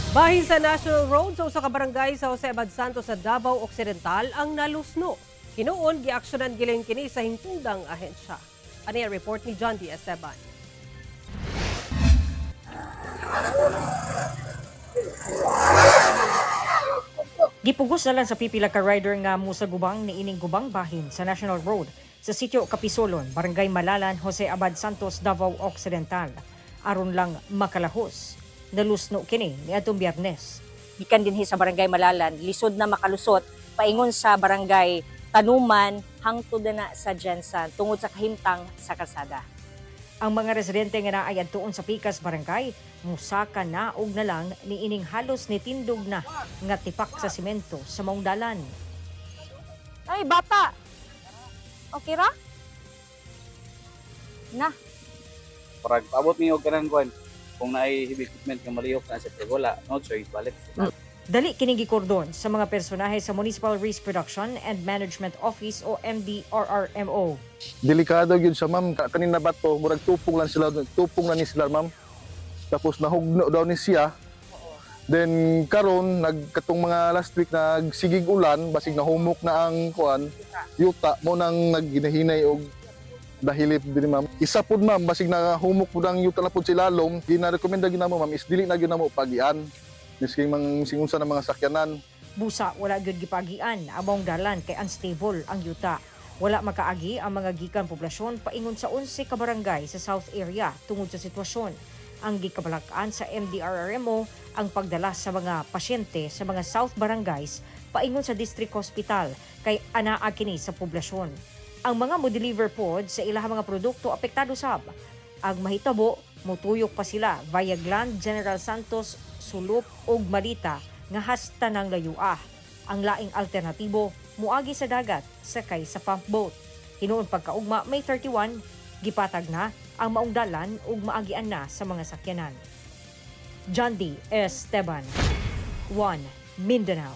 Bahin sa National Road sa usa ka barangay sa Jose Abad Santos sa Davao Occidental ang nalusno. Hinuon giaksyonan gilayon kini sa hintungdang ahensya. Ani ang report ni John D. Esteban. Gipugos na lang sa pipila ka rider nga musa gubang niining gubang bahin sa National Road sa sitio Kapisolon, Barangay Malalan, Jose Abad Santos, Davao Occidental. Aron lang makalahos. Nalusno kini niadtong Biyernes. Gikan dinhi sa Barangay Malalan, lisod na makalusot paingon sa Barangay Tanuman hangtod na sa Jensan tungod sa kahimtang sa kalsada. Ang mga residente nga naay adtuon sa Pikas Barangay, musaka na og na lang niining halos nitindog na nga tipak sa simento sa maong dalan. Ay, bata! Okay ra? Na. Parag paabot mi og kanang kuan kung naay heavy equipment nga malihok na sa, pero wala, no choice, balik. Dali kining gikordon sa mga personahe sa Municipal Risk Reduction and Management Office o MDRRMO. Delikado gyud siya, ma'am. Kanina ba to, murag tupong lang sila, tupong na ni sila, ma'am. Tapos nahugno daw ni siya. Then karon nagkatong mga last week nagsigig ulan, basig nahumok na ang kuan, yuta mo nang nagginahinay og dahilip din, ma'am. Isa pud, ma'am, basig nahumok pud ang yuta na pud sa ilalom, gina-recommenda gyud namo, ma'am, is dili na gyud namo pagian. Misking mang singunsa ng mga sakyanan. Busa wala gyud gipagian among dalan kay unstable ang yuta. Wala makaagi ang mga gikan poblasyon paingon sa 11 ka barangay sa South Area tungod sa sitwasyon. Ang gikabalak-an sa MDRRMO ang pagdala sa mga pasyente sa mga South barangays paingon sa District Hospital kay anaa kini sa poblasyon. Ang mga mo-deliver pod sa ilahang mga produkto apektado sab. Ang mahitabo, mutuyok pa sila via Grand General Santos, Sulop ug Malita nga hasta ng layua. Ang laing alternatibo, muagi sa dagat sakay sa pump boat. Hinuon pagkaugma May 31, gipatag na ang maong dalan ug maagian na sa mga sakyanan. John D. Esteban, 1 Mindanao.